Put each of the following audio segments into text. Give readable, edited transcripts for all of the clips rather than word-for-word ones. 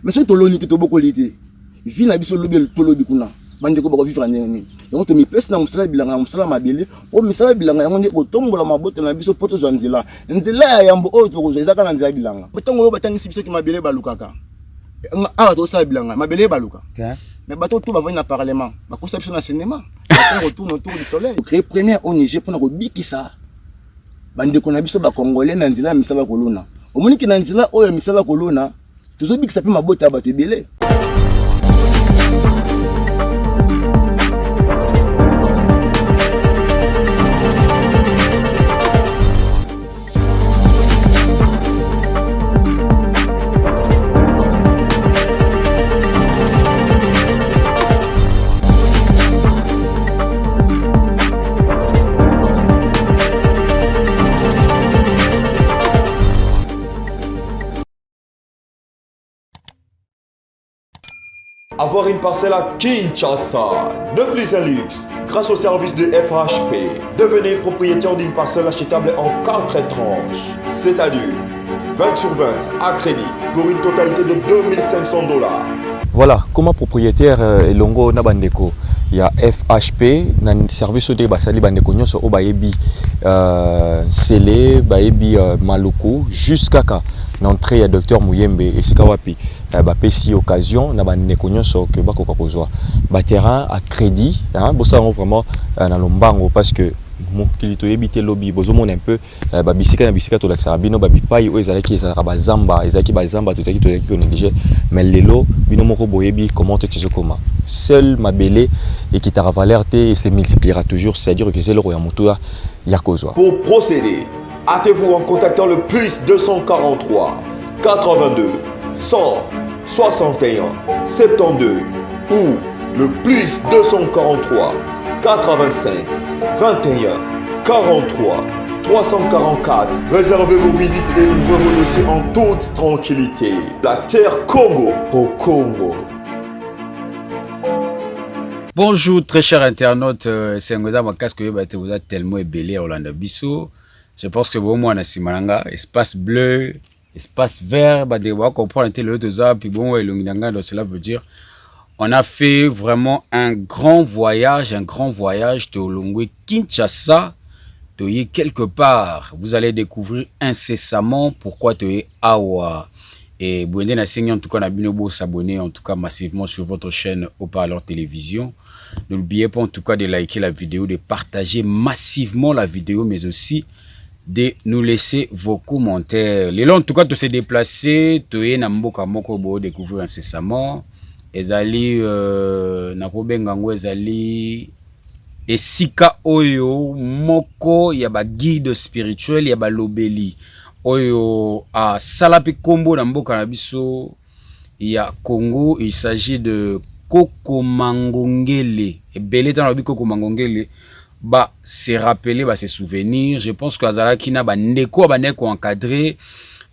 Mais soki toloni te, tobokoli te, vie na biso lobi tolobi kuna bandeko bakovivre ndenge nini? Yango tomipesi na mosala ya bilanga, na mosala mabele, mpo misala ya bilanga yango nde kotombola mabota na biso, mpo tozwa nzela. Nzela ya yambo oyo tokozwa eza kaka na nzela ya bilanga. Ntango oyo batangisi biso ki mabele balukaka awa, tozosala bilanga, mabele ebaluka. Mais bato to bavandi na parlement bakosa biso na cinéma, retourne autour du soleil. Créer première ONG mpona kobikisa bandeko na biso bacongolais na nzela ya misala kolona. Omoniki na nzela oyo ya misala kolona, tozobikisa mpe mabota ya bato ebele. Avoir une parcelle à Kinshasa n'est plus un luxe. Grâce au service de FHP, devenez propriétaire d'une parcelle achetable en 4 tranches, c'est-à-dire 20 sur 20 à crédit pour une totalité de 2500 $. Voilà, comment propriétaire elongo na bandeko ya FHP na service oyo basali bandeko nyonso oyo bayebi Nsele, bayebi Maluku, juste kaka na entrée ya docteur Muyembe, esika wapi bapesi occasion na bandeko nyonso ke bakoka kozwa baterrain à crédit, hein. Bosala yango vraiment na lombango, parce que mokili toyebi te lobi. Bozomona un peu babisika na bisika tolakisaka bino, babipai oyo ezalaki, ezalaka bazamba, ezalaki bazamba, tozalaki konégliger, mais lelo bino moko boyebi comment te tozokoma. Seul mabele ekitaka valeur te et se multipliera toujours, c'est-à-dire que eza eloko ya motuya ya kozwa. Pour procéder, hâtez-vous en contactant le plus 243 82 161 72 ou le plus 243 85 21 43 344. Réservez vos visites et ouvrez vos dossiers en toute tranquillité. La terre Congo au Congo. Bonjour très chers internautes, c'est Ngoza Makasi koyeba te boza tellement ebele ya kolanda biso. Je pense que bomwana nsima na nga, espace bleu, espace vert, bandeko bacomprendre te lelo toza puis bongo elongi na ngai. Donc cela veut dire on a fait vraiment un grand voyage, un grand voyage, tolongwe Kinshasa, toye quelque part. Vous allez découvrir incessamment pourquoi toye awa. Et boye nde nasengi en tout cas na bino bo s'abonner en tout cas massivement sur votre chaîne Haut-Parleur Télévision. N'oubliez pas en tout cas de liker la vidéo, de partager massivement la vidéo, mais aussi de nous laisser vos commentaires. Lelo en tout cas to s'est déplacé, toye na mboka moko bo découvrir incessamment. Ezali nakobenga yango ezali esika oyo moko ya ba guide spirituel, ya balobeli oyo asala mpe nkombo na mboka na biso ya Congo. Il s'agit de Koko Mangongele. Ebele ntango nalobi Koko Mangongele ba se rappeler, ba se souvenir. Je pense que azalaki na bandeko abandaki koencadrer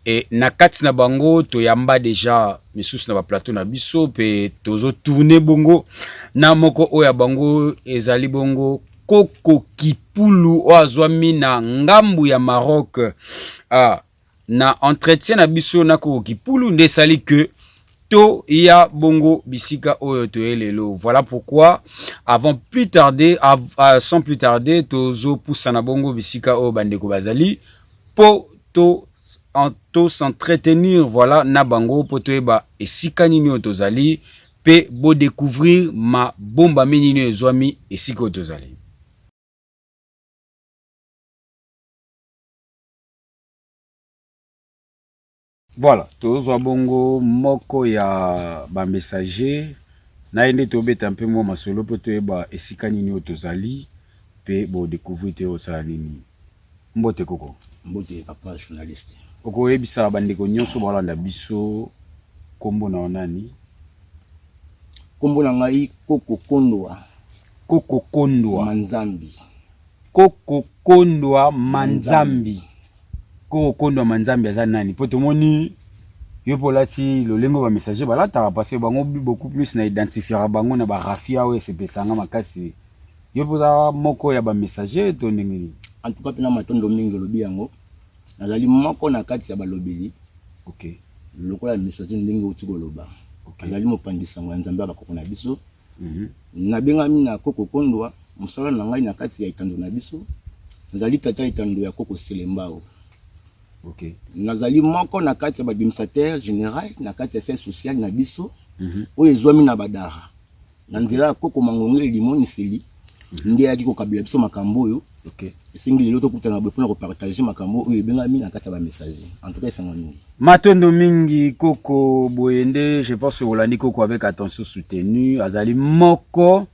e na kati na bango toyamba déjà misusu na baplateau na biso, mpe tozotourne bongo na moko oyo ya bango, ezali bongo Koko Kipulu oyo azwami na ngambu ya Maroc. Na entretien na biso na Koko Kipulu nde esali ke toya bongo bisika oyo toye lelo. Voilà pourquoi avant plus tarder av, sans plus tarder, tozopusana bongo bisika oyo bandeko bazali po to s'entretenir, voilà, na bango, po toyeba esika nini oyo tozali mpe bodécouvrir mabombami nini oyo ezwami esika oyo tozali. Voilà, tozwa bongo moko ya bamessager na ye nde tobeta mpe mwa masolo mpo toyeba esika nini oyo tozali mpe bodécouvrir te osala nini. Mbote koko. Mbote papa journaliste. Okoyebisa bandeko nyonso balanda biso nkombo na yo nani? Nkombo na ngai Koko Kondwa. Koko Kondwa Manzambi. Koko Kondwa Manzambi. Koko Kondwa Manzambi aza nani? Mpo tomoni yo mpo olati lolenge oyo bamessager balataka, parce que bango beaucoup plus na identifiaka bango na barafia oyo esepesanga makasi. Yo mpo oza moko ya bamessager to ndenge nini? En tout cas mpena matondo mingi olobi yango. Nazali moko na kati ya balobeli. Lokola messager ndenge outi koloba. Azali mopanzi sango ya Nzambe ya bakoko na biso. Nabengami na Koko Kondwa, mosala na ngai na kati ya etando na biso. Nazali tata etando ya Koko Selembao. Nazali moko na kati ya ba administrateur general na kati ya siège social na biso oyo ezwami na Badara. Na nzela ya Koko Mangongele Limoniseli nde ayaki kokabela biso makambo oyo. Esengi lelo tokutana boye mpona kopartage makambo oyo ebengami na kati ya ba messager. En tout cas esengo mingi. Matondo mingi Koko, boye nde je pense olandi Koko avec attention soutenue, azali moko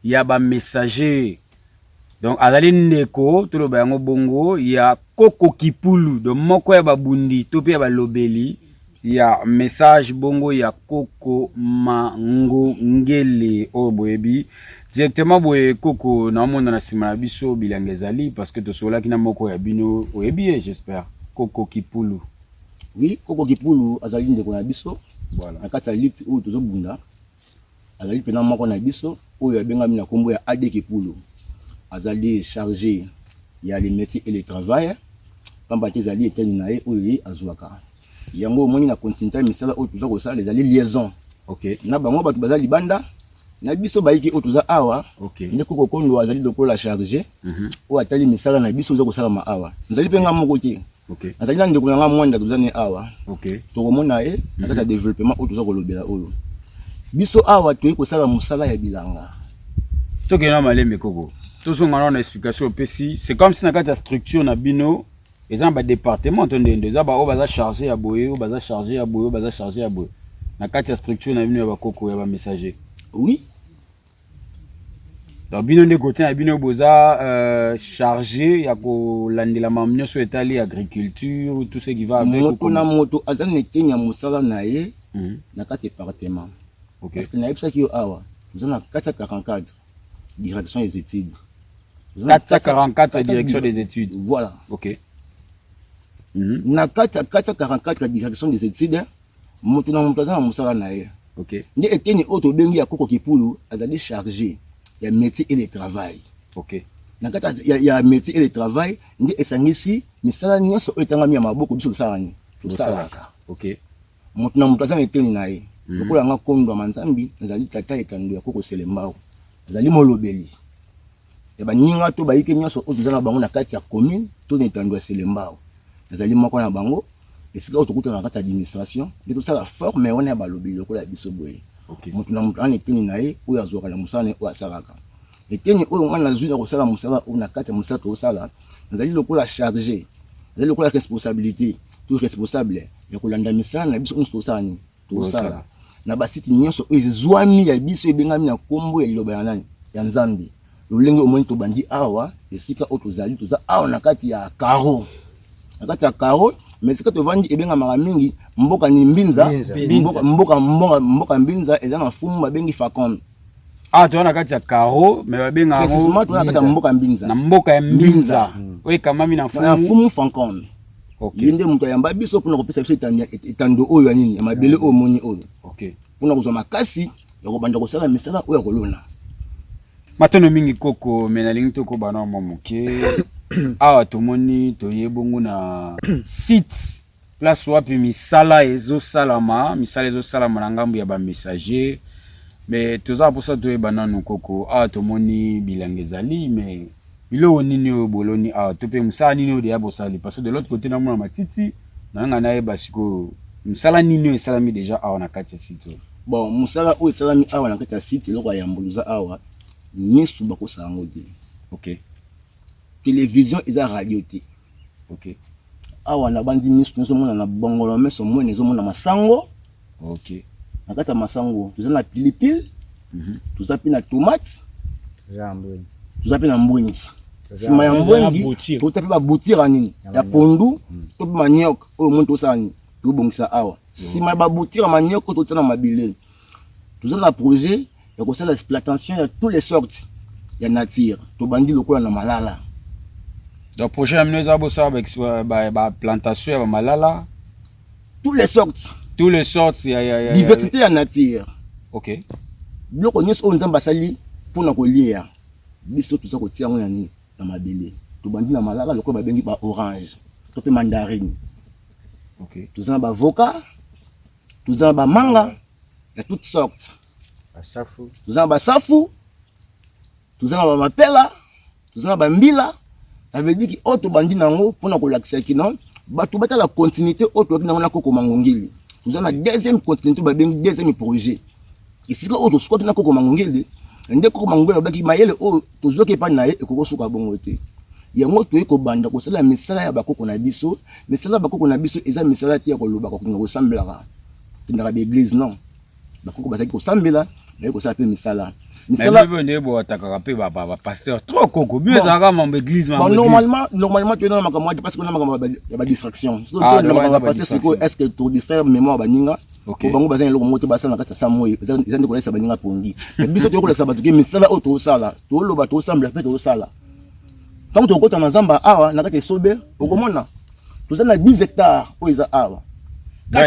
ya ba messager. Donc azali ndeko toloba yango bongo ya Koko Kipulu, donc moko ya babundi to pe ya balobeli ya message bongo ya Koko Mangongele oyo boyebi directement boye. Koko, naomona na nsima na biso bilanga ezali, parce que tosololaki na moko ya bino, oyebi ye j'espère, Koko Kipulu. Oui, Koko Kipulu azali ndeko na biso. Na kati ya lutte oyo tozobunda, azali mpena moko na biso oyo abengami na nkombo ya AD Kipulu. Azali chargé ya le métier et le travail, pamba te ezali eteni na ye oyo ye azwaka yango. Omoni na continuité ya misala oyo toza kosala, ezali liaison na bango bato baza libanda na biso bayiki oyo toza awa. Nde Koko Kondo azali lokola chargé oyo atali misala na biso oza kosalama awa. Nazali mpe nga moko te, nazali na ndeko na nga Mwanda, toza ne awa. Tokomona ye na kati ya développement oyo toza kolobela, oyo biso awa toyei kosala mosala ya bilanga. Tokende na malembe Koko, tozonga nano na explication opesi. C'est comme si na kati ya structure na bino eza na badépartement to ndende eza baoyo baza chargé ya boye, oyo baza chargé ya boye, oyo baza chargé ya boye na kati ya structure na bino ya bakoko ya bamessager? Oui. Donc bino nde côté na bino boza chargé ya kolandela makambo nyonso etali agriculture, tout ce qui va avec? Moto na moto aza na eteni ya mosala na ye na kati ya département. Parce que nayebisaki yo, awa toza na 444 direction des études. 444 direction des études. Voilà. Na kati ya 444 ya direction des études, moto na moto aza na mosala na ye. Nde eteni oyo tobengi ya Koko Kipulu, azali chargé ya métier et le travail. Na kati ya métier et le travail nde esangisi misala nyonso oyo etangami ya maboko biso tosalaka nini, tosalaka. Moto na moto aza na eteni na ye. Lokola nga Kondwama Nzambi, nazali tata etando ya Koko Selembao, azali molobeli ya baninga to bayike nyonso oyo toza na bango na kati ya commune to na etando ya Selembao. Nazali moko na bango. Esika oyo tokutana na kati ya administration nde tosala forme wana ya balobeli lokola ya biso boye. Moto na moto ana eteni na ye oyo azwaka na mosala na ye oyo asalaka. Eteni oyo nga nazwi na kosala mosala oyo na kati ya mosala tozosala, nazali lokola chargé, nazali lokola responsabilité to responsable ya kolanda misala na biso nyonso tosala nini, tosala na basite nyonso oyo ezwami ya biso, ebengami na nkombo ya liloba ya nani, ya Nzambe. Lolenge omoni tobandi awa, esika oyo tozali, toza awa na kati ya caro, na kati ya caro, mais esika tovandi ebengamaka mingi mboka ni Mbinza. Mboka, mboka, mboka, mboka Mbinza eza na fumu babengi Facom. Ah, toza na kati ya caro, mais babengaka yango Précisément toza na kati ya mboka Mbinza. Na mboka ya Mbinza oyo ekamami na na fumu fumu Fancom. Ye nde moto ayamba biso mpona kopesa biso etando oyo ya nini, ya mabele oyo omoni oyo, mpona kozwa makasi ya kobanda kosala misala oyo ya kolona. Matondo mingi Koko, me nalingi tokoba na mwa moke. Awa tomoni toye bongo na site, place wapi misala ezosalama, misala ezosalama na ngambo ya bamessager. Me toza mposa toyeba nanu Koko, awa tomoni bilanga ezali, me biloko nini oyo boloni awa, to mpe mosala nini oyo deya bosali? Parce que de l'autre côté namona matiti na nga, nayeba sikoyo mosala nini oyo esalami déjà awa na kati ya site oyo. Bon, mosala oyo esalami awa na kati ya site, eloko ya yambo, toza awa, misu bakosala yango te. Télévision eza radio te. Awa nabandi misu nyonso na bongolo meso mwene ezomona masango. Na kati ya masango toza na pilipili, toza mpe na tomate, toza mpe na mbwengi. Nsima ya mbwengi tota mpe babutira nini ya pondu to mpe manioc oyo moni tosala nini, tobongisa awa. Nsima ya babutira manioc oyo totia na mabele, toza na projet ya kosala exploitation ya toutes les sortes ya nature. Tobandi lokola na malala. Donc projet na bino eza bosala baplantation ya bamalala? Toutes les sortes. Tous les sortes ya Diversité ya nature. Biloko nyonso oyo Nzambe asali mpona kolia, biso toza kotia yango na nini, na mabele. Tobandi na malala lokola babengi ba orange to mpe mandarine. Toza na baavocat, toza na bamanga. ya toute sorte. Toza na basafu, toza na bamapela, toza na bambila. Ça veut dire que oyo tobandi nango mpona kolakisa kino bato batala continuité oyo toyaki nango na koko Mangongeli. Toza na deuxième continuité, babengi deuxième projet. Esika oyo tosukaki na koko Mangongeli, nde koko Mangongeli alobaki mayele oyo tozwaki epai na ye ekoki kosuka bongo te. Yango toyei kobanda kosala misala ya bakoko na biso. Misala ya bakoko na biso eza misala te ya koloba kokende kosambelaka, kendaka baeglise, non. Bakoko bazalaki kosambela, baye kosala mpe misala. Misala nde boatakaka mpe bapasteur trop koko bino ezalaka mambo église. Bon, normalement toyena na makambo wana parce que na makambo ya badistraction. Ah, na makambo ya pasteur sikoyo, est ce que todistraire mémoire baninga? Po bango baza na eloko moko te basala na kati ya sa moi, eza nde kolakisa baninga pongi. Biso toyei kolakisa bato ke misala oyo tozosala, toloba, tozosambela mpe tozosala. Ntango tokokota na zamba awa na kati ya esobe, okomona toza na 10 hectares oyo eza awa.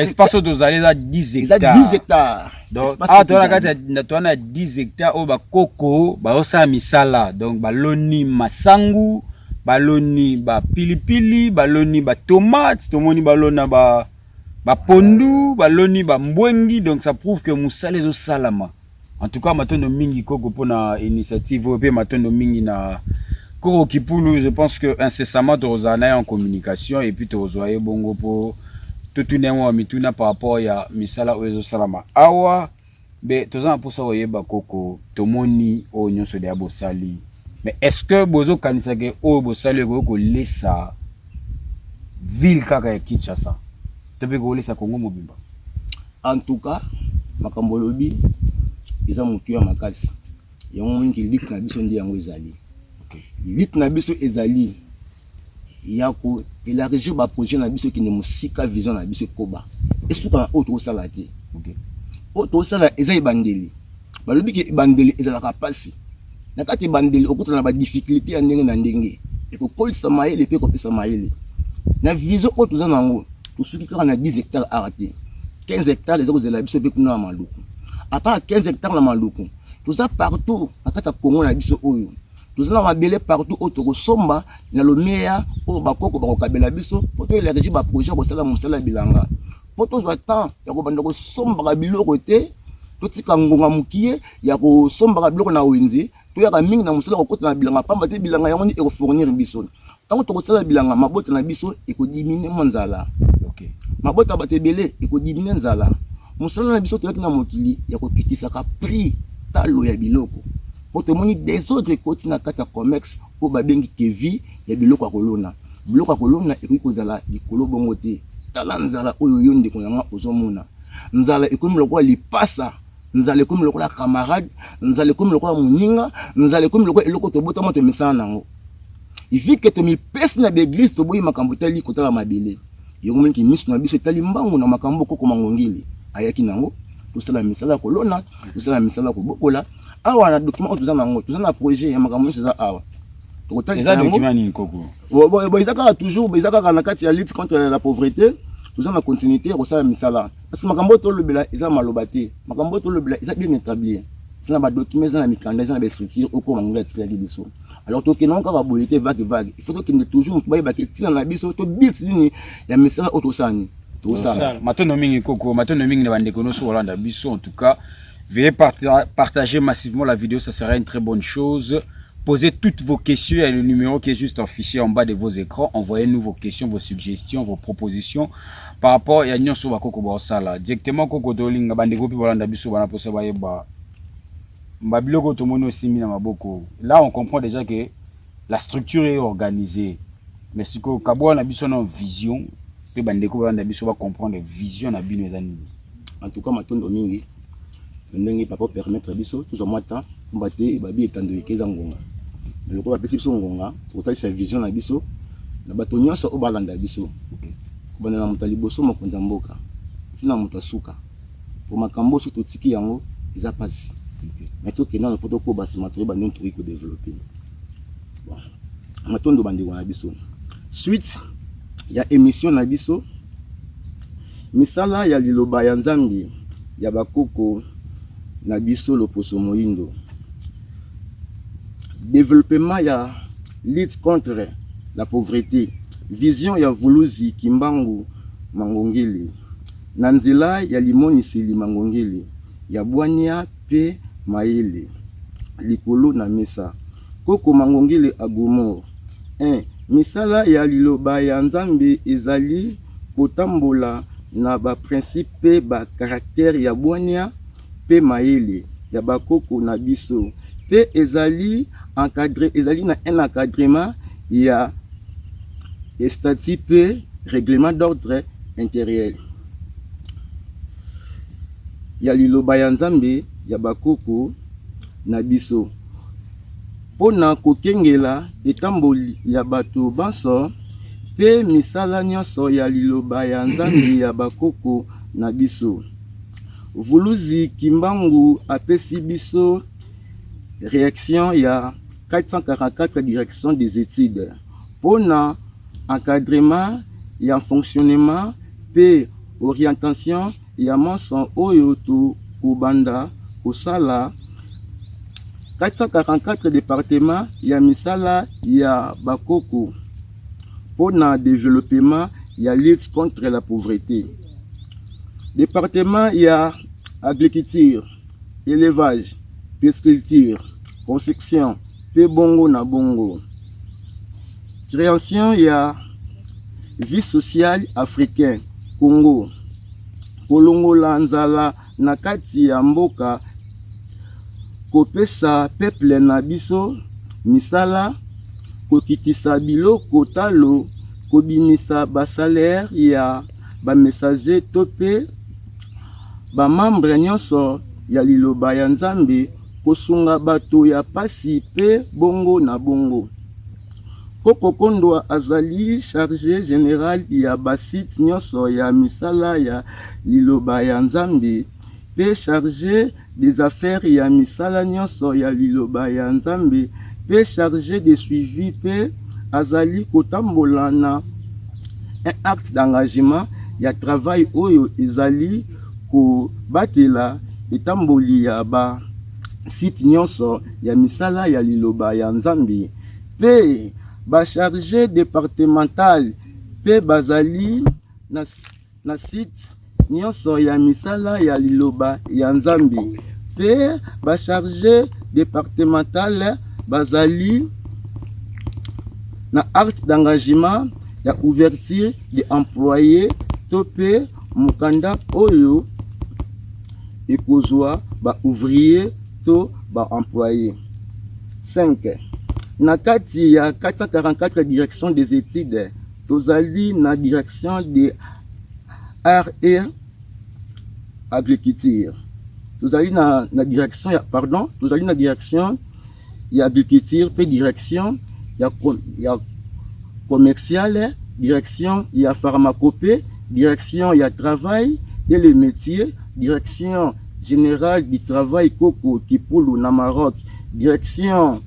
Espace oyo tozali eza 10 hectares. Eza 10 hectares. Donc awa toza na kati ya, toza na 10 hectares oyo bakoko bazosala misala. Donc baloni masangu, baloni bapilipili, baloni batomate, tomoni balona ba bapondu, baloni bambwengi. Donc ça prouve que mosala ezosalama. En tout cas, matondo mingi koko mpona initiative oyo, mpe matondo mingi na koko Kipulu. Je pense que incessamment tokozala na ye en communication et puis tokozwa ye bongo mpo totuna yango ya mituna par rapport ya misala oyo ezosalama awa. Be toza na mposa koyeba, koko, tomoni oyo nyonso deya bosali, mais est ce que bozokanisa ke oyo bosali ekoki kolesa ville kaka ya Kinshasa to mpe kolesa Congo mobimba? En tout cas, makambo olobi eza motu ya makasi. Yango mingi lutte na biso nde yango ezali. Lutte na biso ezali ya koélargir baprojet na biso, ekende mosika. Vision na biso ekoba esuka na oyo tokosala te. Oyo tokosala eza ebandeli. Balobi ke ebandeli ezalaka mpasi. Na kati ebandeli okutana na badifficulté ya ndenge na ndenge, ekokolisa mayele mpe ekopesa mayele na vision oyo toza nango. Tosuki kaka na 10 hectare awa te, 15 hectare eza kozela biso mpe kuna na Maluku. À part 15 hectare na Maluku, toza partout na kati ya Kongo na biso oyo. Toza na mabele partout oyo tokosomba na lomeya oyo bakoko bakokabela biso mpo toélargir baprojet ya kosala mosala ya bilanga, mpo tozwa temps ya kobanda kosombaka biloko te. Totika ngonga mokie ya kosombaka biloko na wenze, toyaka mingi na mosala kokota na bilanga, pamba te bilanga yango nde ekofournir biso. Ntango tokosala bilanga, mabota na biso ekodiminuer mwa nzala. Mabota ya bato ebele ekodiminuer nzala. Mosala na biso toyaki na mokili ya kokitisaka prix, talo ya biloko, po tomoni désordre ekoti na kati ya commerce oyo babengi kevi ya biloko ya kolona. Biloko ya kolona ekoki kozala likolo bongo te. Tala nzala oyo yo ndeko na nga ozomona. Nzala ekomi lokola lipasa, nzala ekomi lokola camarade, nzala ekomi lokola moninga, nzala ekomi lokola eloko tobotama tomesana nango. Vu que tomipesi na baeglise, toboyi makambo etali kotala mabele. Yango moniki miso na biso etali mbangu na makambo koko Mangongeli ayaki nango. Tosala misala ya kolona, tosala misala ya kobokola. Awa na document oyo toza nango, toza na projet ya makambo nyonso eza awa. Eza document nini, koko? Bon, eza kaka toujours, eza kaka na kati ya lutte contre la pauvreté. Toza na continuité ya kosala misala, parce que makambo oyo tolobela eza maloba te. Makambo oyo tolobela eza bien établi, eza na badocument, eza na mikanda, eza na bastructure oyo koko Mangongeli atikelaki biso. Alors tokende ngo kaka boye te, vague vague. Il faut tokende toujours, moto bayebaki ntina na biso to but nini ya misala oyo tosala nini tosala. Matondo mingi koko, matondo mingi na bandeko nyonso kolanda biso. En tout cas, veuillez partager massivement la vidéo, ça serait une très bonne chose. Posez toutes vos questions, il y a le numéro qui est juste affiché en bas de vos écrans. Envoyez-nous vos questions, vos suggestions, vos propositions par rapport ya nyonso bakoko baosala. Directement koko, tolinga bandeko mpe balanda biso bana mposa bayeba babiloko tomoni osimbi na maboko. Là, on comprend déjà que la structure est organisée, mais sikoyo kabwa na biso na vision mpe bandeko balanda biso bacomprendre vision na bino eza nini. En tout cas, matondo mingi ndenge papa permettre biso tozwa mwa temps, pamba te babi etando eke eza ngonga. Mais lokola bapesi biso ngonga, tokotalisa vision na biso na bato nyonso oyo balanda biso, kobanda na moto ya liboso, mokonzi ya mboka, ntina moto ya suka, po makambo oyo soki totiki yango eza mpasi. Mais tokende nano mpo tokoba, nsima toyeba ndenge tokoki kodévelopper. Bon, matondo bandeko na biso. Suite ya émission na biso, misala ya liloba ya Nzambe ya bakoko na biso loposo moyindo, développement ya lutte contre la pauvreté, vision ya Vuluzi Kimbangu Mangongeli na nzela ya limoniseli Mangongeli. ya bwania pe mayele likolo na mesa. Koko Mangongele Agomor 1. Misala ya liloba ya Nzambe ezali kotambola na ba principes pe ba caractères ya bwania pe mayele ya ba koko na biso pe ezali encadre ezali na un encadrement ya statut pe règlement d'ordre interieur ya liloba ya Nzambe ya ba koko na biso mpo na kokengela etamboli ya bato banso mpe misala nyonso ya liloba ya Nzambe ya ba koko na biso. Vuluzi Kimbangu apesi biso reaction ya 444 direction des etudes mpo na encadrement ya fonctionnement mpe orientation ya manso oyo tokobanda kosala 444 departements ya misala ya bakoko mpo na developpement ya lutte contre la pauvrete. Departement ya agriculture, elevage, pisciculture, construction mpe bongo na bongo. Creation ya vie sociale africain Congo, kolongola nzala na kati ya mboka, kopesa peuple na biso misala, kokitisa biloko talo, kobimisa ba salaires ya ba messagers to pe ba membres nyonso ya liloba ya Nzambe, kosunga bato ya pasi pe bongo na bongo. Koko Kondwa azali charge general ya ba sites nyonso ya misala ya liloba ya Nzambe pe charge des affaires ya misala nyonso ya liloba ya Nzambe pe charge de suivi pe azali kotambola na un acte d'engagement ya travail oyo ezali kobatela etamboli ya ba site nyonso ya misala ya liloba ya Nzambe pe ba charge departemental pe bazali na, na site nyonso ya misala ya liloba ya Nzambe pe ba charge departemental bazali na acte d'engagement ya ouverture de employé to pe mokanda oyo ekozwa ba ouvrier to ba employés. 5. Na kati ya 444 direction des études, tozali na direction de art et agriculture. Tozali na, na direction ya, pardon, tozali na direction ya agriculture pe direction ya, ya commerciale, direction ya pharmacopée, direction ya travail et le métier, direction générale du travail Koko Kipulu na Maroc, direction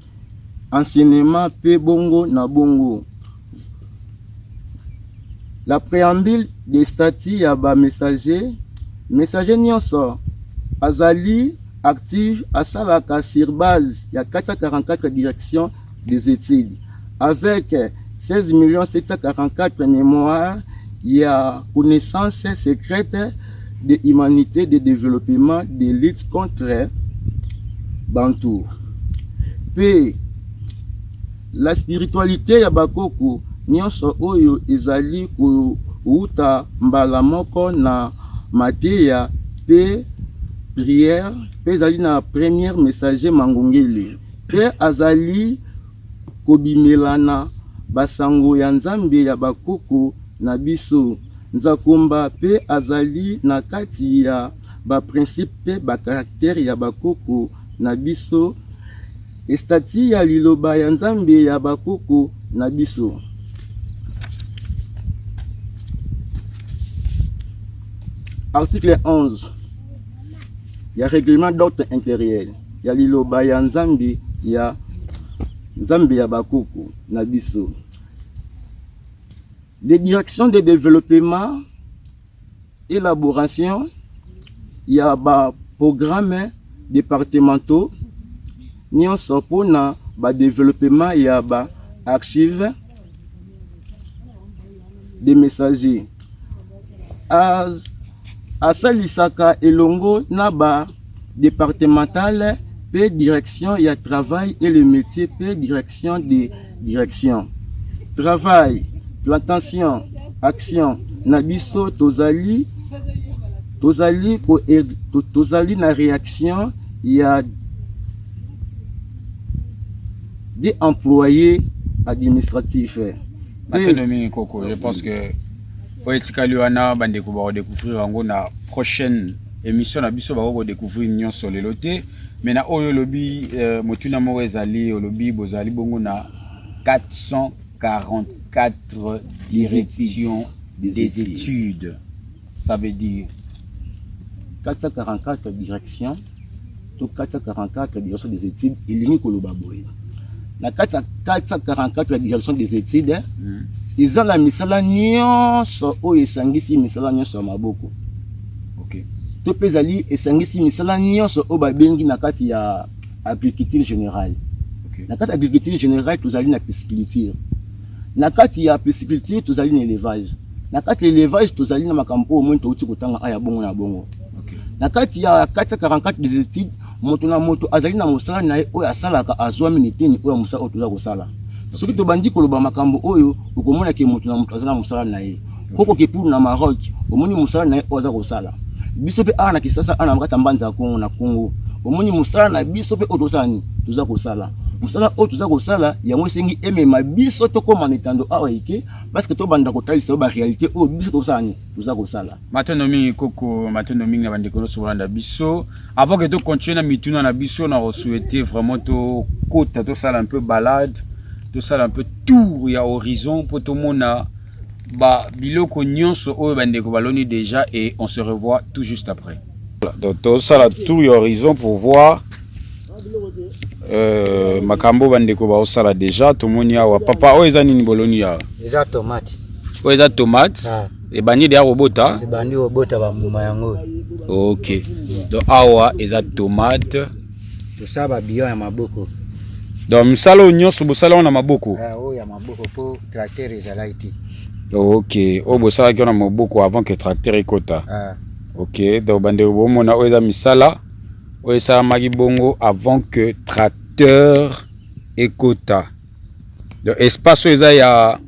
enseignement pe bongo na bongo. La préambule des statuts ya ba messager, messager nyonso azali active asalaka sur base ya 444 direction des études avec 16 744 mémoires ya connaissance secrète de humanité de développement de lutte contre Bantu pe la spiritualité ya bakoko nyonso oyo ezali kowuta mbala moko na mateya pe prière pe ezali na première messager Mangongele pe azali kobimela na basango ya Nzambe ya bakoko na biso Nzakomba pe azali na kati ya ba principes pe ba caractères ya bakoko na biso Estati ya liloba ya Nzambe ya bakoko na biso. Article 11 ya règlement d'ordre intérieur ya liloba ya Nzambe ya Nzambe ya bakoko na biso. Les directions de développement Elaboration ya ba programmes departementaux nionso mpo na ba developpement ya ba archives des messagers. Asalisaka elongo na ba. Departementale mpe Direction ya Travail et le Métier mpe Direction de Direction Travail, Plantation, Action na biso tozali tozali ko tozali na reaction ya des employés administratifs. Matondo mingi koko, je pense que oyo etikali wana bandeko bakodécouvrir yango na prochaine émission na biso. Bako kodécouvrir nyonso lelo te, mais na oyo olobi, motuna moko ezali, olobi bozali bongo na 444 directions des des études. Études, ça veut dire? 444 direction to 444 direction des études elingi koloba boye: na kati ya 444 ya direction des études, eza na misala nyonso oyo esangisi misala nyonso ya maboko to mpe ezali esangisi misala nyonso oyo babengi na kati ya agriculture générale. Na kati ya agriculture générale, tozali na pisciculture. Na kati ya pisciculture, tozali na élevage. Na kati ya élevage, tozali na makambo oyo omoni touti kotanga aya bongo na bongo. Na kati ya 444 des études, moto na moto azali na mosala na ye oyo asalaka, azwami na eteni oyo ya mosala oyo toza kosala. Soki tobandi koloba makambo oyo, okomona ke moto na moto aza na mosala na ye. Kokoke pour na Maroc, omoni mosala na ye oyo aza kosala. Biso mpe awa na Kisasa, awa na kati ya Mbanza ya Kongo, na Kongo, omoni mosala na biso mpe oyo tozosala nini, toza kosala mosala oyo toza kosala. Yango esengi emema biso tokóma na etando awa eke, parce que tobanda kotalisa oyo baréalité oyo biso tozosala nini, toza kosala. Matondo mingi koko, matondo mingi na bandeko nyonso bolanda biso. Avant que tocontinue na mituna na biso, na kosouhaite vraiment tokota, tosala un peu balade, tosala un peu tour ya horizon mpo tomona ba biloko nyonso oyo bandeko baloni déjà, et on se revoit tout juste après. Donc tosala tour ya horizon pour voir makambo bandeko baosala déjà. Tomoni awa, papa, oyo eza nini boloni awa? Eza tomate. Oyo eza tomate? Ah. Ebandi deya kobota? Ebandi kobota bambuma yango. Ok, donc awa eza tomate. Tosala babion ya maboko. Donc mosala oyo nyonso bosala yango na maboko? Ah, oyo ya maboko mpo tracteur ezalaki te. Ok, oyo bosalaki yango na maboko avant que tracteur ekota? Ah. Ok, donc bandeko bomona, oyo eza misala oyo esalamaki bongo avant que tracteur ekota. Donc espace oyo eza ya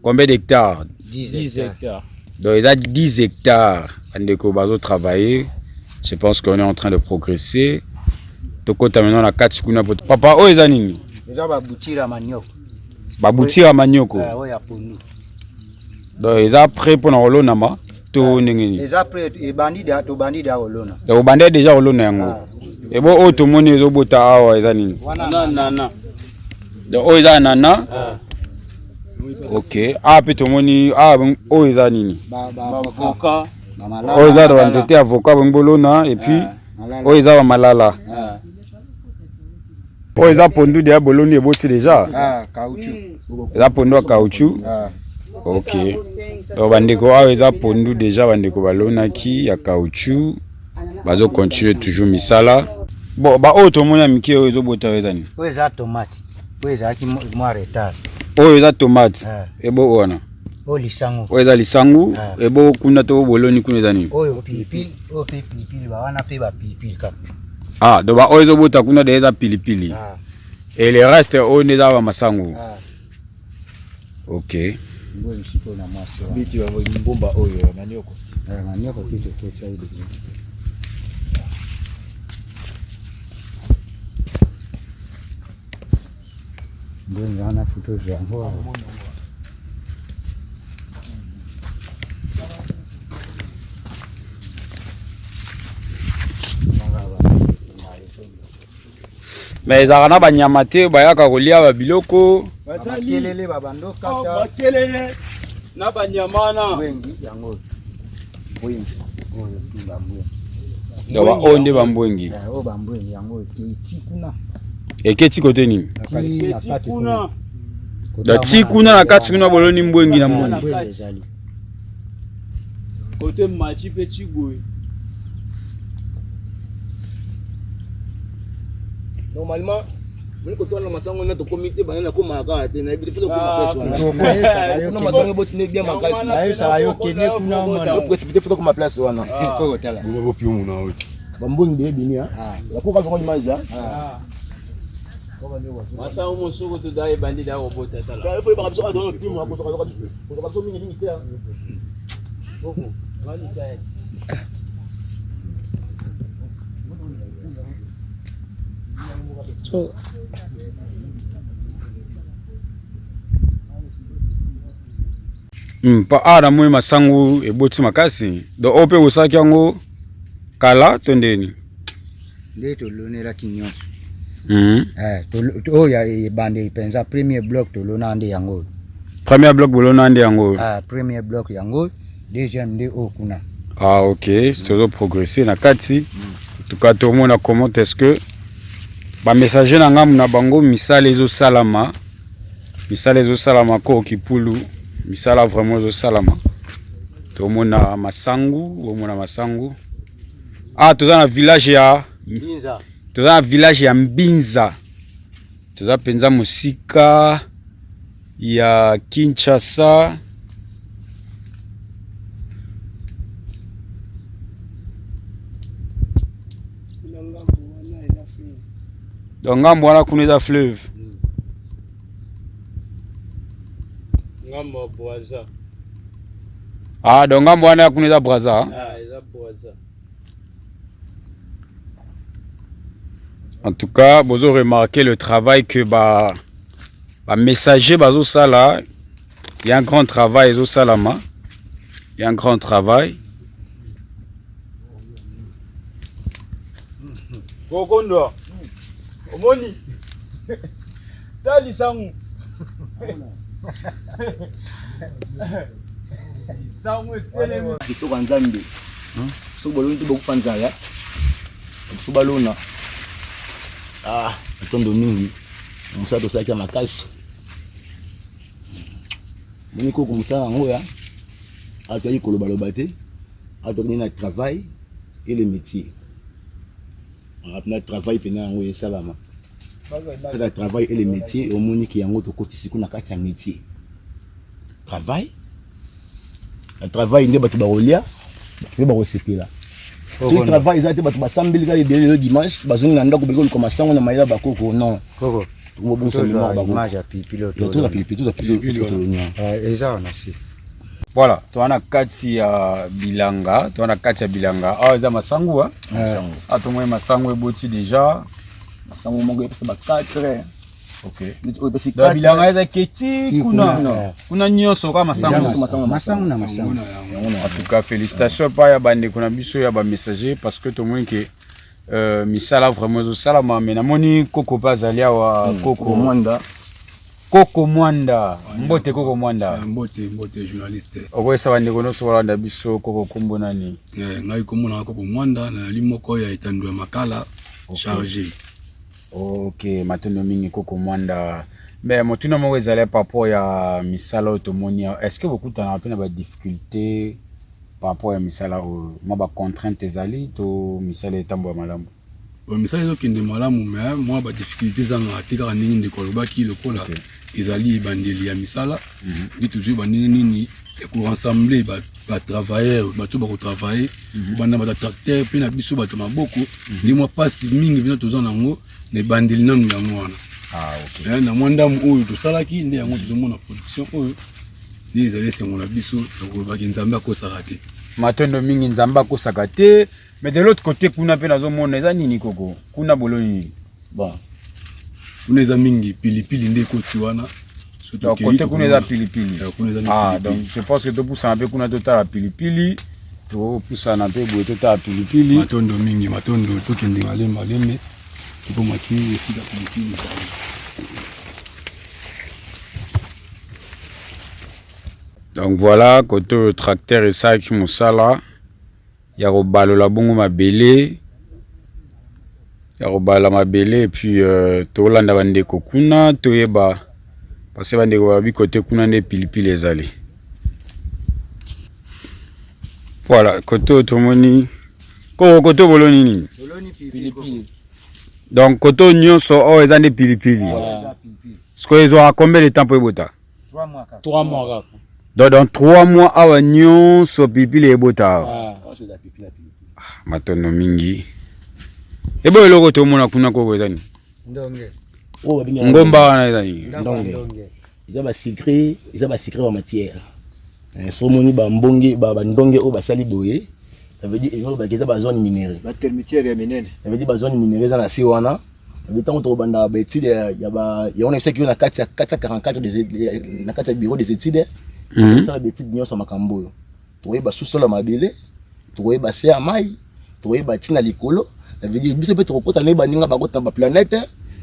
combien d'hectares? 10 hectares. Donc eza 10 hectares. Bandeko bazotravailler, je pense qu'on est en train de progresser. Tokota maintenant na kati kuna. Po papa, oyo eza nini? Eza babutira ya manioko. Babutira ya manioko? Ah, oyo ya pondu. Donc eza prêt mpona kolonama to ndenge nini? Eza prêt, ebandi da, tobandi da kolona. Donc obandi déjà kolona yango? Ah. Ebo oyo tomoni ezobota awa eza nini? Wana nana. Donc oyo eza nana. Ok, awa mpe tomoni awa, oyo eza nini? Avocat. Oyo eza banzete ya avocat bongi bolona, et puis oyo eza bamalala. Oyo eza pondu deya boloni, eboti déjà? Caoutchouc. Eza pondu ya caoutchouc. Ok, donc bandeko, awa eza pondu déjà bandeko balonaki ya caoutchouc, bazocontinue toujours misala. Bon, baoyo tomoni ya mike oyo ezobota, oyo eza nini? Oyo eza tomate, oyo ezalaki mwa retard. Oyo eza tomate? Ah. Ebo oyo wana? Oyo lisango. Oyo eza lisangu? Ah. Ebo kuna to boloni kuna eza nini? Oyo pilipili, oyo mpe pilipili, bawana mpe bapilipili kaka. Ah, donc baoyo ezobota kuna de eza pilipili? Ah. Et le reste oyo nde eza bamasangu? Ah. Ok. Ngoyi sikoyo na mwasi wana. Biti mbumba oyo ya manioko. Eh, manioko mpe tototia ye deja. Mbongo wana futo yango awa. Mais ezalaka na banyama te bayaka kolia babiloko? Bakelele babando kata. Bakelele na banyama wana. Wengi yango wengi oyo tu bambwengi. Donc baoyo nde bambwengi? Eh, oyo bambwengi yango ekei ti kuna. Eketi kote nini? Ti na kati kuna. Donc ti kuna na kati kuna boloni mbwengi na mbwengi? Mbwengi ezali. Kote machi mpe chiboye. Normalement moni kotwana masango na tokomi te, bana nakomaka kaka te, nayebi te fo tokoma place wana. Kuna masango eboti nde bien makasi. Nayebisaka yo, kende kuna omona. Précipité, fo tokoma place wana. Koko tala. Bambongi de ebimi ah. Bakoka vraiment image ah. Masango mosuku toda ebandi da kobota tala. Il faut yebaka biso kaka tozo pimo kozaka biso mingi mingi te. So Mpa awa namoni masangu eboti makasi donc oyo mpe osalaki yango kala to ndeni? Nde tolonelaki nyonso. Oyo ya ebandeli mpenza premier bloc tolona nde yango oyo. Premier bloc bolona nde yango oyo? Ah, premier bloc yango oyo, deuxième nde oyo kuna. Ah ok, tozo progresser na kati. En tout cas tomona comment est-ce que ba messager na ngambo na bango misala ezosalama. Misala ezosalama ko kipulu, misala vraiment ezosalama. Tomona masangu, omona masangu. Ah, toza na village ya Mbinza. Toza na village ya Mbinza. Toza penza mosika ya Kinshasa. Donc ngambo wana kuna eza fleuve. Ngambo ya Brazza. Ah, donc ngambo wana kuna eza Brazza. Ah, eza Brazza. En tout cas, bozo remarquer le travail que ba ba messager bazo sala. Il y a un grand travail ezo salama. Il y a un grand travail. Kokondwa. Omoni. Tali sangu. Sangu etelemi. Kitoko ya Nzambe. Soki boloni te bokufa nzala. Biso balona. Ah, matondo mingi. Mosala tosalaki ya makasi. Moni koko mosala yango ya. Atoyaki kolobaloba te. Atoyaki na travail et le métier. Na travail pena yango esalama. Kaka travail et le métier, omoni ki yango tokotisi kuna kati ya métier. Travail. Na travail nde bato bakolia, bato mpe bakosepela. Soki travail eza te, bato basambeli kaka ebele lelo dimanche, bazongi na ndako beki koluka masango na mayela bakoko non. Koko. Tokobongisa mémoire Tozwa bakoko. image ya pilipili oyo Toza tolona. pilipili, toza pilipili toloni. Eza wana si. Voilà, toza na kati ya bilanga, toza na kati ya bilanga. Awa eza masangu ah. Masangu. Ah, tomoni masangu eboti déjà. Masangu moko epesa ba 4. Ok. Oyo epesi Donc 4. bilanga eza keti kuna. Kuna. Kuna nyonso kaka masangu. Nyonso masangu. Masangu na masangu. En tout cas, félicitations pa ya bandeko na biso ya ba messager parce que tomoni ke misala vraiment ezosalama. Mais namoni koko mpe azali awa. Koko Mwanda. Koko Mwanda. Mbote Koko Mwanda. Mbote, mbote journaliste. Okoyesa bandeko nyonso balanda biso Koko kombo nani? Ngai kombo na Koko Mwanda, nazali moko ya etando ya Makala chargé. Ok, matondo mingi Koko Mwanda. Mais motuna moko ezali par rapport ya misala oyo tomoni awa. Est-ce que bokutanaka mpe na ba difficulté par rapport ya misala oyo? Mwa ba contrainte ezali to misala etambola malamu? Bon, misala ezokende malamu, mais mwa ba difficulté ezangaka te, kaka ndenge ndeko alobaki lokola ezali ebandeli ya misala. Nde tozwi bandenge nini ya korassembler ba travailleur, bato bakotravaille, kobanda bato ya tracteur mpe na biso bato maboko. Nde mwa mpasi mingi mpena toza nango na ebandeli nanu yango wana. Ah, ok. Na mwa ndambo oyo tosalaki nde yango tozomona production oyo nde ezali esengo na biso ya kolobaki Nzambe akosaka te. Matondo mingi, Nzambe akosaka te. Mais de l'autre côté kuna mpe nazomona eza nini Koko? Kuna boloni nini? Bon. Kuna eza mingi pilipili nde ekoti wana. Donc côté kuna eza pilipili. Kuna eza Ah, pilipili. donc je pense que topusana mpe kuna totala pilipili. Topusana mpe boye totala pilipili. Matondo mingi, matondo, tokende malembe malembe tokoma ti esika pilipili ezali. Donc voilà, côté oyo tracteur esalaki mosala ya kobalola bongo mabele, ya kobalola mabele. Et puis tolanda bandeko kuna toyeba, parce que bandeko babi côté kuna nde pilipili ezali. Voilà, côté oyo tomoni koko, côté oyo boloni nini? Pilipili. Donc côté oyo nyonso oyo eza nde pilipili. Sikoyo ezwaka combien de temps po ebota? 3 mois kaka. 3 mois kaka. Donc dans 3 mois awa nyonso pilipili ebota awa. Ah. Matondo mingi. Ebo eloko tomona kuna koko eza nini? Ndonge. Oyo babengi yango Ngomba wana eza nini? Ndonge. Eza ba secret, eza ba secret ba matière. Eh, so omoni ba mbonge ba bandonge oyo basali boye, ça veut dire ezo loba eza ba zone minerais. Ba termitière ya minene. Ça veut dire ba zone minerais eza na se wana. Ça veut dire ntango tokobanda ba étude ya, ya ba ya wana esaki yo na kati ya 444 des na kati ya bureau des études. Tosala ba étude nyonso makambo oyo. Tokoyeba sous-sol ya mabele, tokoyeba se ya mai, tokoyeba ntina likolo. Ça veut dire biso mpe tokokota na baninga bakota na ba planète.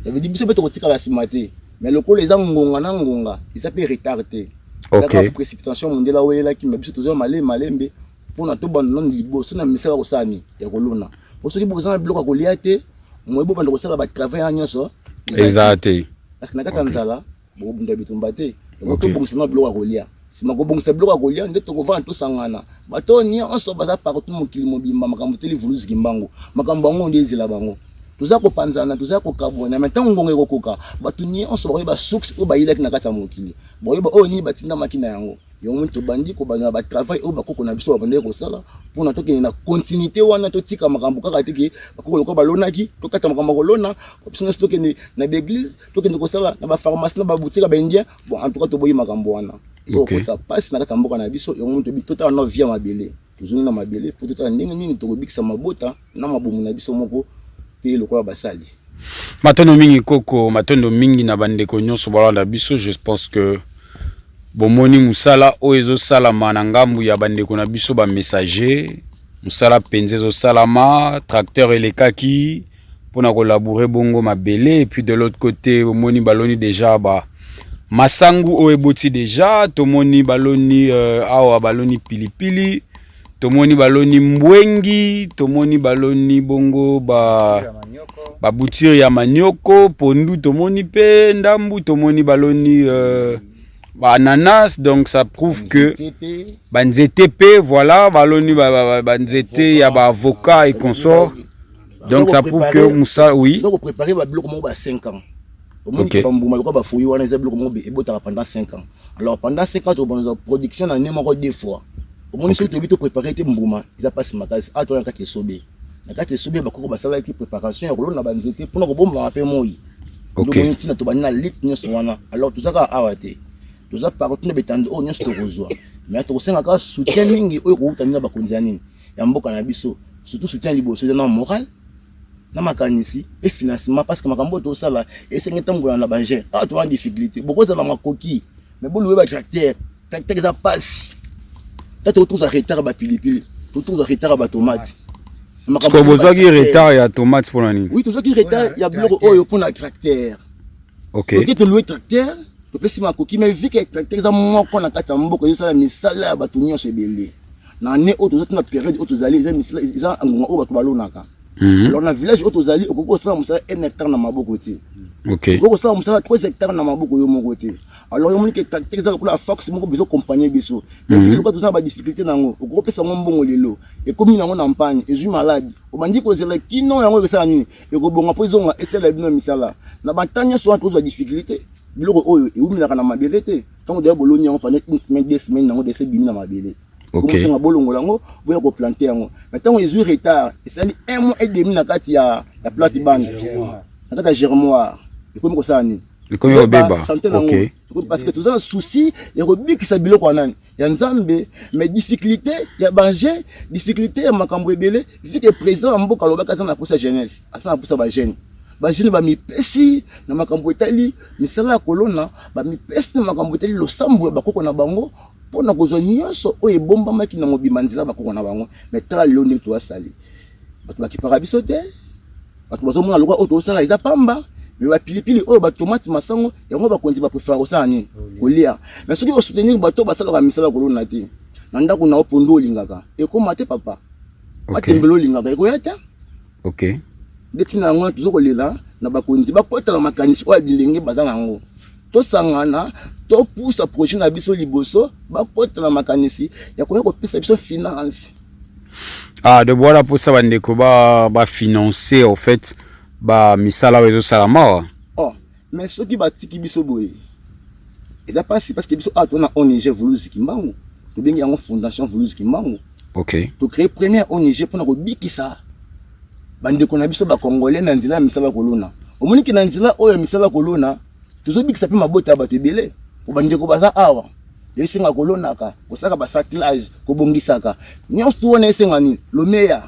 Ça veut dire biso mpe tokotikala nsima te. Mais lokola eza ngonga na ngonga, eza mpe retard te. Kaka précipitation mondele awelelaki, mais biso tozwa malembe malembe mpona tobanda nanu liboso na misala kosala nini ya kolona. Po soki boza na biloko ya kolia te, moye bobanda kosala ba travail wana nyonso eza te. Parce que na kati ya nzala bokobunda bitumba te. Yango tobongisa na biloko ya kolia. Sima kobongisa biloko ya kolia nde tokovanda tosangana. Bato nyonso baza partout mokili mobimba makambo teli Vuluzi Kimbangu. Makambo yango nde ezela bango. Toza kopanzana, toza kokabwana, mais ntango ngonga ekokoka, bato nyonso bakoyeba source oyo bayelaki na kati ya mokili. Bakoyeba oyo nini batindamaki na yango. Yango moni tobandi kobanda na ba travail oyo bakoko na biso babandaki kosala mpona tokende na continuité wana, totika makambo kaka te ke bakoko lokola balonaki, tokata makambo ya kolona, biso nyonso tokende na ba église, tokende kosala na ba pharmacie, na ba boutique ya ba indien. Bon, en tout cas toboyi makambo wana. Ezokotisa mpasi na kati ya mboka na biso. Yango moni toyebi totala na vie ya mabele, tozongi na mabele mpo totala ndenge nini tokobikisa mabota na mabumu na biso moko mpe lokola basali. Matondo mingi koko, matondo mingi na bandeko nyonso balanda biso. Je pense que bomoni mosala oyo ezosalama na ngambu ya bandeko na biso ba messager. Mosala mpenza ezosalama, tracteur elekaki mpona kolabourer bongo mabele, et puis de l'autre côté bomoni baloni déjà ba masangu oyo eboti déjà, tomoni baloni awa baloni pilipili, tomoni baloni mbwengi, tomoni baloni bongo ba bouture ya manioko, pondu tomoni pe ndambu, tomoni baloni ba ananas. Donc ça prouve que ba nzete pe, voilà, baloni ba nzete ya ba avocat et consort. Donc ça prouve que Moussa, oui. Donc préparer ba biloko moko ba 5 ans. Omoni ba mbuma lokola ba fruits wana eza biloko moko ebotaka pendant 5 ans. Alors pendant 5 ans tobanda production na année moko deux fois. Omoni soki toyebi to préparer te mbuma eza pasi makasi. Awa toza na kati esobe. Na kati esobe bakoko basalaki préparation ya kolona ba nzete mpona kobombama mpe moi. Omoni ntina tobandi na lutte nyonso wana. Alors toza kaka awa te. Toza partout na betando oyo nyonso tokozwa. Mais tokosenga kaka soutien mingi oyo kouta nini na bakonzi ya nini ya mboka na biso. Surtout soutien liboso eza na moral, na makanisi et financement, parce que makambo oyo tosala esenge tambola na ba jeunes. Awa toza na difficulté, bokozala makoki mais boluwe ba tracteur, tracteur eza pasi. Tata toza retard ba pilipili, toza retard ba tomate. Parce que bozwaki retard ya tomate mpona nini? Oui, tozwaki retard ya biloko oyo mpona tracteur. Toke tolouer tracteur, topesi makoki, mais vu que tracteur eza moko na kati ya mboka ezosala misala ya bato nyonso ebele. Na année oyo toza na période oyo tozali eza misala eza ngonga oyo bato balonaka. Alors na village oyo tozali okoki kosala mosala 1 hectare na maboko te. Okoki kosala mosala 3 hectare na maboko yo moko te. Alors omoni ke tracteur eza lokola force moko bezo accompagner biso. Mais vu lokola toza na ba difficulté na yango, okoki kopesa yango mbongo lelo, ekomi nango na mpagne, ezwi maladi, obandi kozela kino yango ekosala nini, ekobonga mpo ezonga esala bino misala. Na ba temps nyonso wana tozwa difficulté, biloko oyo ewumelaka na mabele te. Ntango deya boloni yango pendant une semaine, 2 semaines, yango dese ebimi na mabele. Okosenga bolongola yango, boya koplanter yango. Mais ntango ezwi retard, esali 1 mois et demi na kati ya plate bande, na kati ya germoire, ekomi kosala nini? Ekomi kobeba. Santé nango. Parce que toza na souci ya kobikisa biloko ya nani? Ya Nzambe. Mais difficulté ya banger, difficulté ya makambo ebele, vu que président ya mboka alobaki aza na posa jeunesse, aza na posa ba jeune. Ba jeune ba mipesi na makambo etali misala ya kolona, ba mipesi na makambo etali losambo ya bakoko na bango mpona kozwa nyonso oyo ebombamaki na mobimba nzela bakoko na bango. Mais tala lelo ndenge toasali, bato bakipaka biso te, bato bazomona lokola oyo tozosala eza pamba. Mais ba pilipili oyo ba tomate masango yango bakonzi ba préfère kosala nini? Kolia. Mais soki osoutenir bato basalaka misala kolona te, na ndako na yo pondu olingaka ekoma te papa. Matembele olingaka ekoya te. Nde ntina yango wana toza kolela na bakonzi bakotala makanisi oyo ya bilenge baza na yango. Tosangana, topusa projet na biso liboso, bakotala makanisi ya koya kopesa biso finance. Ah, de bwana posa bandeko ba financer en fait ba misala oyo ezosalama awa. Oh, mais soki batiki biso boye eza pasi, parce que biso awa toza na ONG Vuluzi Kimbangu, tobengi yango Fondation Vuluzi Kimbangu. Tocréer première ONG mpona kobikisa Bandeko na biso ba Congolais na nzela ya misala kolona. Omoni ke na nzela oyo ya misala kolona, tozobikisa mpe mabota ya bato ebele. Po bandeko baza awa, esenga kolonaka, kosalaka ba saclage, kobongisaka. Nyonso wana esenga nini? Lomeya.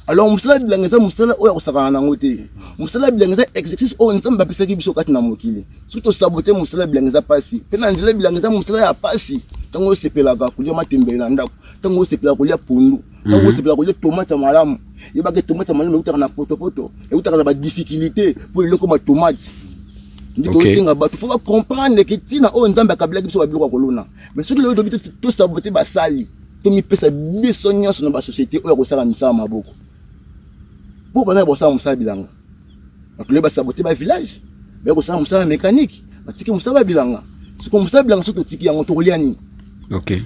Alors mosala ya bilanga eza mosala oyo ya kosakana na yango te. Mosala ya bilanga eza exercice oyo Nzambe apesaki biso kati na mokili. Soki tosabote mosala ya bilanga eza pasi. Mpe na nzela ya bilanga eza mosala ya pasi. Ntango osepelaka kolia matembele na ndako, ntango osepelaka kolia pondu, ntango osepelaka kolia tomate ya malamu, yebaka tomate ya malamu eutaka na potopoto, eutaka na badifficulté mpo eloko ma tomate. Nde tosenga bato fo bacomprendre ke ntina oyo Nzambe akabilaki biso babiloko ya kolona. Mais soki lelo tobi tosabote basali, tomipesa biso nyonso na basociété oyo ya kosala misala maboko mpo bazali kosala mosala bilanga. Bato lelo basabote ba village, baye kosala mosala mécanique, batiki mosala ya bilanga. Sikoyo mosala bilanga soki totiki yango tokolia nini? Ok.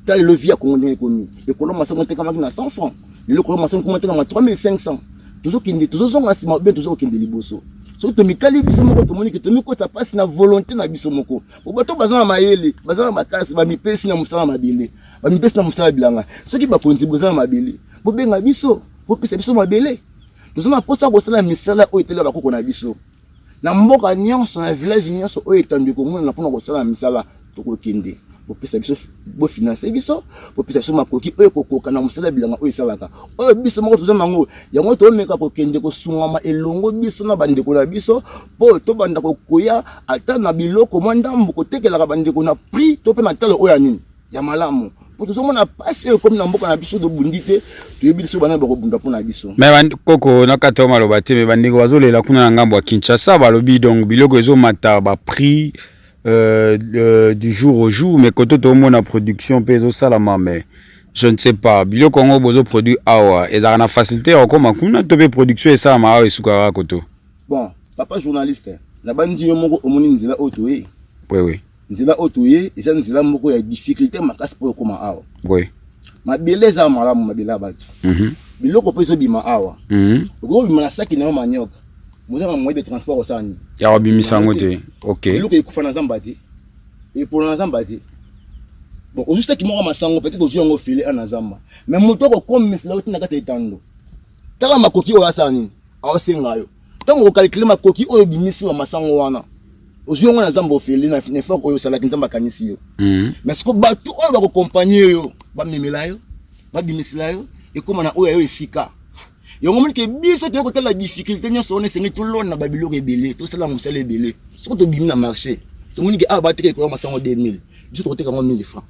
Tala lelo vie ya Congo ndenge ekomi. Ekolo masango etekamaki na 100 francs, lelo ekolo masango ekoma etekama 3500. Tozokende, tozozonga nsima bien, tozokende liboso. Soki tomikali biso moko tomoni ke tomikotisa mpasi na volonté na biso moko. Po bato baza na mayele, baza na makasi, bamipesi na mosala mabele, bamipesi na mosala bilanga. Soki bakonzi boza na mabele, bobenga biso, bopesa biso mabele. Toza na mposa kosala misala oyo etali bakoko na biso. Na mboka nyonso, na village nyonso oyo etando ekomonana mpona kosala misala, tokokende. Bopesa biso, bofinanse biso, bopesa biso makoki oyo ekokoka na mosala bilanga oyo esalaka. Oyo biso moko toza nango, yango tomeka kokende kosungama elongo biso na bandeko na biso mpo tobanda kokoya ata na biloko mwa ndambo kotekelaka bandeko na prix to mpe na talo oyo ya nini ya malamu, mpo tozomona mpasi oyo ekomi na mboka na biso. Tobundi te, toyebi biso bana bakobunda mpo na biso. Me koko na kati oyo maloba te, me bandeko bazolela kuna na ngambo ya Kinshasa, balobi donc biloko ezomata ba prix du jour au jour, mais koto tomona production mpe ezosalama, mais je ne sais pas biloko yango bozoproduire awa ezalaka na facilité ya kokoma kuna to mpe production esalama awa esukaka koto. Bon, papa journaliste, nabandi yo moko omoni nzela oyo toye. Oui, oui. Nzela oyo toye eza nzela moko ya difficulté makasi mpo okoma awa. Oui. Mabele eza malamu, mabele ya bato. Biloko mpe ezobima awa. Okoki kobima na saki na yo manioc, moza na moyen de transport osala nini? Ya kobimisa yango te. Ok. Biloko ekufa na zamba te, epona na zamba te. Bon, ozwi saki moko masango, peut-être ozwi yango ofele na zamba, mais moto akokomisela yo ntina kati ya etando. Tala makoki oyo asala nini, aosenga yo. Ntango okalkule makoki oyo obimisi wa masango wana, ozwi yango na zamba ofele na effort oyo osalaki, Nzambe akanisi yo. Mais siko bato oyo bakokompagne yo, bamemela yo, babimisela yo, ekóma na oyo ya yo esika. Yango moni ke biso toyei kotala difficulté nyonso wana, esengeli tolona babiloko ebele, tosala mosala ebele. Soki tobimi na marché, tomoni ke awa bateka ekolo masango 2000, biso tokoteka yango 1000 francs.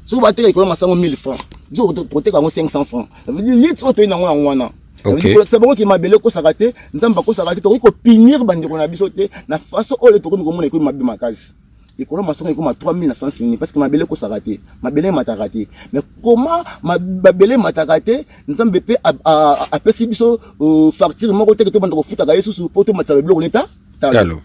Soki bateka ekolo masango 1000 francs, biso tokoteka yango 500 francs. Ça veut dire litre oyo toyei nango yango wana. Kolakisa bango ke mabele ekosaka te, Nzambe akosaka te, tokoki kopinir bandeko na biso te na façon oyo tokomi komona ekomi mabe makasi. Ekolo masango ekoma 3900 sini parce que mabele ekosaka te, mabele emataka te. Mais comment mabele emataka te? Nzambe mpe apesi biso facture moko te ke tobanda kofutaka ye susu mpo tomatisa biloko neta talo.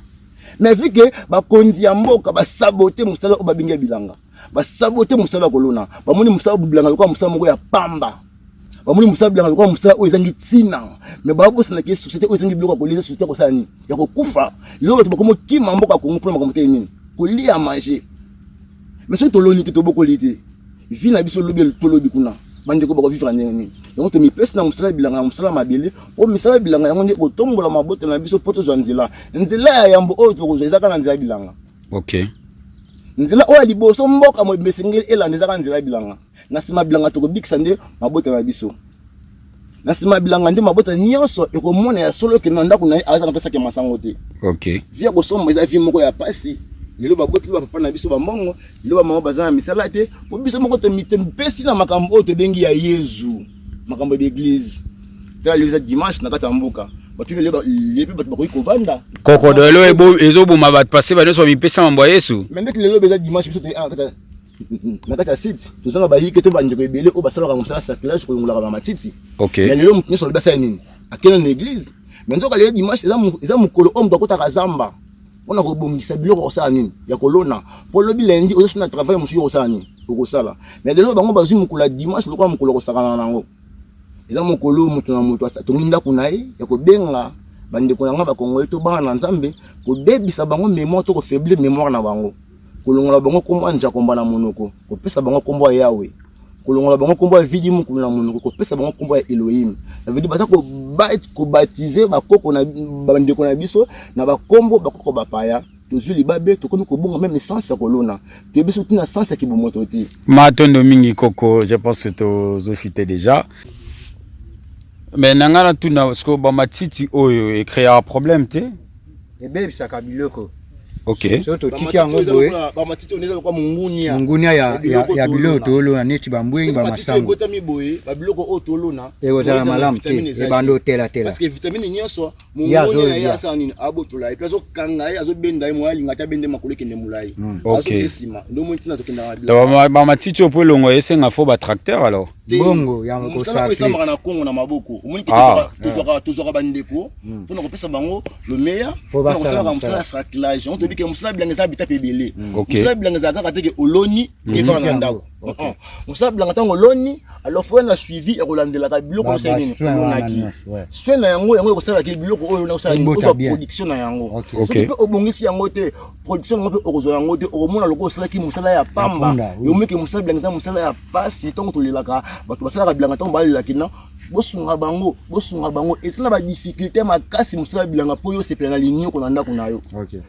Mais vu que bakonzi ya mboka basabote mosala oyo babengi ya bilanga, basabote mosala ya kolona, bamoni mosala bilanga lokola mosala moko ya pamba, bamoni mosala bilanga lokola mosala oyo ezangi ntina. Mais babosanaki société oyo ezangi biloko ya kolia, société ya kosala nini? Ya kokufa. Lelo bato bakomi okima mboka ya Kongo mpona makambo te nini? Kolia, manger. Mais soki toloni te, tobokoli te, vie na biso lobi tolobi kuna bandeko bakovivre ndenge nini? Yango tomipesi na mosala bilanga, na mosala mabele, mpo misala bilanga yango nde kotombola mabota na biso mpo tozwa nzela. Nzela ya yambo oyo tokozwa eza kaka na nzela ya bilanga. Ok. Nzela oyo ya liboso mboka mobimba esengeli elanda eza kaka nzela ya bilanga. Na nsima bilanga tokobikisa nde mabota na biso. Na nsima bilanga nde mabota nyonso ekomona ya solo ekende na ndako na ye aza na pesaki masango te. Ok. Vie ya kosomba eza vie moko ya pasi. Lelo baboti bapapa na biso bambongo, lelo bamama baza na misala te, po biso moko tomipesi na makambo oyo tobengi ya Yezu, makambo ya eglise. Tala lelo eza dimanche na kati ya mboka, bato lelo mpe bato bakoki kovanda kokodo lelo ezoboma bato pase ba nyonso bamipesa mambo ya Yesu. Mais ndeti lelo eza dimanche, biso na kati ya site toza na bayike to bandeko ebele oyo basalaka mosala cerclage, kolongolaka bamatiti. Ok. Mais lelo moto nyonso alobi asala nini? Akende na église. Mais nzoka lelo dimanche eza mokolo oyo moto akotaka zamba mpona kobongisa biloko kosala nini ya kolona, mpo lobi lundi ozosi na travail mosusu okosala nini okosala. Mais lelo bango bazwi mokolo ya dimanche lokola mokolo kosakana nango. Eza mokolo moto na moto atongi ndako na ye ya kobenga bandeko na nga bakongole to bana na Nzambe, kobebisa bango mémoire to kofaiblir mémoire na bango, kolongola bango kombo ya Njakomba na monoko, kopesa bango kombo ya Yahweh, kolongola bango kombo ya Vidi Mukulu na monoko, kopesa bango kombo ya Elohim. Ça veut dire baza kobaptize bakoko na bandeko na biso na bakombo bakoko bapaya. Tozwi libabe, tokomi kobonga meme sens ya kolona, toyebi soki ntina sens ya kibomoto te. Matondo mingi koko, je pense que tozochute déjà. Mais na ngai natuna, parce que bamatiti oyo ecréaka problème te? Ebebisaka biloko. Ok. So totiki yango boye, bamatiti oyo eza lokola mongunia. Mongunia ya biloko ya biloko tolona. Tolona neti bambwengi, Soki matiti bamasango ebotami boye, babiloko oyo tolona ekozala malamu te, ebanda otelatela. Parce que vitamine nyonso Ye mongunia na ye azolia. asala nini? Abotola ye, mpe azokanga ye, azobenda ye, moya alinga te, abende makolo ekende molai, azotie nsima. Nde omoni ntina tokendaka na Donc, bamatiti oyo mpo elongo esenga fo batracteur alors. Te, Mbongo ya mosala oyo kosacre. esamaka na Kongo na maboko, omoni ke tozwaka bandeko mpona kopesa bango le meilleur, Po mpona basala kosalaka mosala. mosala ya sarclage. Yango toyebi ke mosala ya bilanga eza bitape ebele. Mosala ya bilanga ezala kaka te ke oloni evanda na Yango. ndako. Mosala ya bilanga, ntango oloni, alors faut na suivi ya kolandelaka biloko osali nini, Ba soin wana olonaki. nyonso, ouais. Soin na yango, yango ekosalaki biloko oyo osala nini, Ebota ozwa bien. production na yango. Soki mpe obongisi yango te, production yango mpe okozwa yango te, okomona lokola osalaki mosala ya pamba. Punda, oui. Yomoki mosala bilanga eza mosala ya pasi. Ntango tolelaka bato basalaka bilanga, ntango balelaki na bosunga bango, bosunga bango, eza na badifficulté makasi. Mosala ya bilanga, mpo yo osepela na linioko na ndako na yo,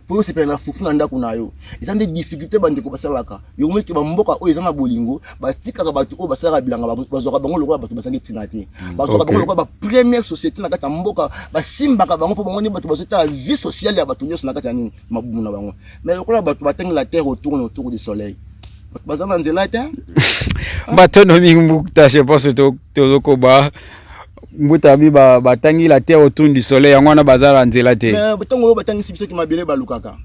mpo yo osepela na fufu na ndako na yo, eza nde difficulté bandeko basalaka. Yokomoni ke bamboka oyo eza na bolingo batikaka bato oyo basalaka bilanga, bazwaka bango lokola bato bazangi ntina te, bazwaka bango lokola bapremière société na kati ya mboka, basimbaka bango mpo bango nde bato bazotala vie sociale ya bato nyonso na kati ya nini, mabumu na bango. Mais lokola bato batangi la terre autour autour du soleil, bato baza na nzela te. Matondo mingi mbuta, je pense tozokoba. Mbuta bi batangi la terre autour du soleil, yango wana baza na nzela te. Mais ntango oyo batangisi biso ki mabele balukaka,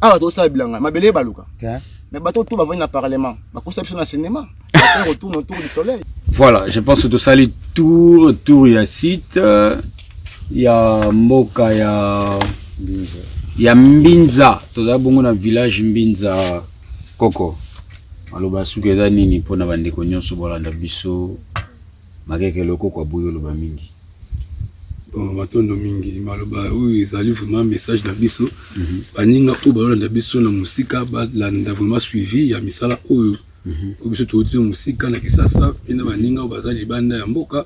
awa tozosala bilanga, mabele baluka. Te. Mais bato tout bavandi na parlement, bakosa biso na cinéma, la terre autour autour du soleil. Voilà, je pense que tosali tour ya site ya mboka ya Mbinza. Tozala bongo na village Mbinza. Koko, maloba suki eza nini mpona bandeko nyonso bolanda biso? Makeke lokoko aboyi oloba mingi. Bon, matondo mingi. Maloba oyo ezali vraiment message na biso, baninga oyo balolanda biso na mosika, balanda vraiment suivi ya misala oyo, oyo biso touti na mosika na Kisasa, mpe na baninga oyo baza libanda ya mboka.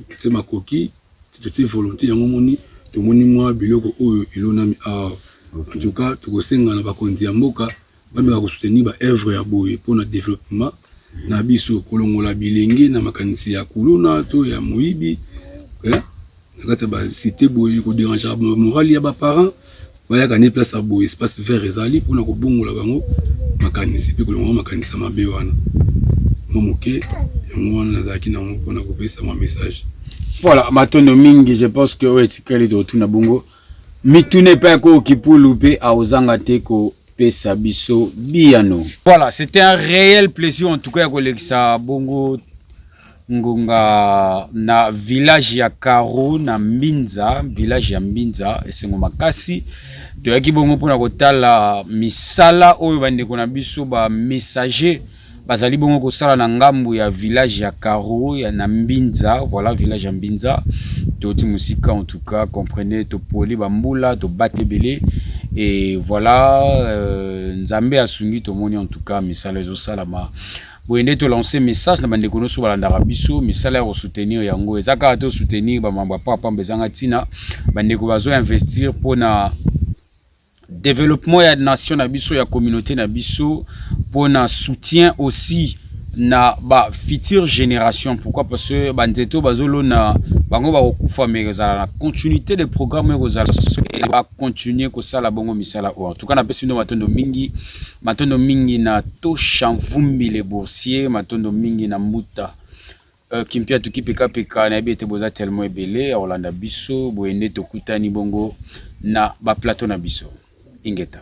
Totie makoki, totie volonté, yango moni tomoni mwa biloko oyo elonami awa. En tout cas, tokosenga na bakonzi ya mboka bameka kosoutenir baœuvre ya boye mpona développement na biso, kolongola bilenge na makanisi ya kuluna to ya moyibi, eh? Na kati ya bacité boye, kodéranger morale ya baparent, bayaka nde place ya boye, espace vert ezali mpona kobongola bango makanisi mpe kolongola makanisi ya mabe wana mwa moke. Yango wana nazalaki nango mpona kopesa mwa message. Voilà, matondo mingi. Je pense que oyo etikali totuna bongo mituna epai ya kipulu mpe aozanga te kopesa biso biyano. Voilà, c'était un réel plaisir en tout cas ya kolekisa bongo ngonga na village ya Karo na Mbinza, village ya Mbinza. Esengo makasi, toyaki bongo mpona kotala misala oyo bandeko na biso bamessager bazali bongo kosala na ngambu ya village ya Karo ya na Mbinza. Voilà, village ya Mbinza. Toti mosika, en tout cas comprenez, topoli bambula, tobate ebele et voilà, Nzambe asungi, tomoni en tout cas misala ezosalama boye. Nde tolance message na bandeko nyonso balandaka biso, misala ya kosoutenir yango eza kaka te osoutenir bamambo ya pamba ezanga ntina. Bandeko bazoinvestir mpona développement ya nation na biso, ya communauté na biso, mpona soutien aussi na ba future génération. Pourquoi? Parce que banzete oyo bazolona, bango bakokufa, mais ezala na continuité de programme oyo ekozala, bacontinue kosala bongo misala oyo. En tout cas, napesi bino matondo mingi, matondo mingi na Tosha Mvumbi le boursier, matondo mingi na Mbuta Kimpia tukipekapeka. Nayebi ete boza tellement ebele ya kolanda biso boye. Nde tokutani bongo na baplateau na biso. Ingeta.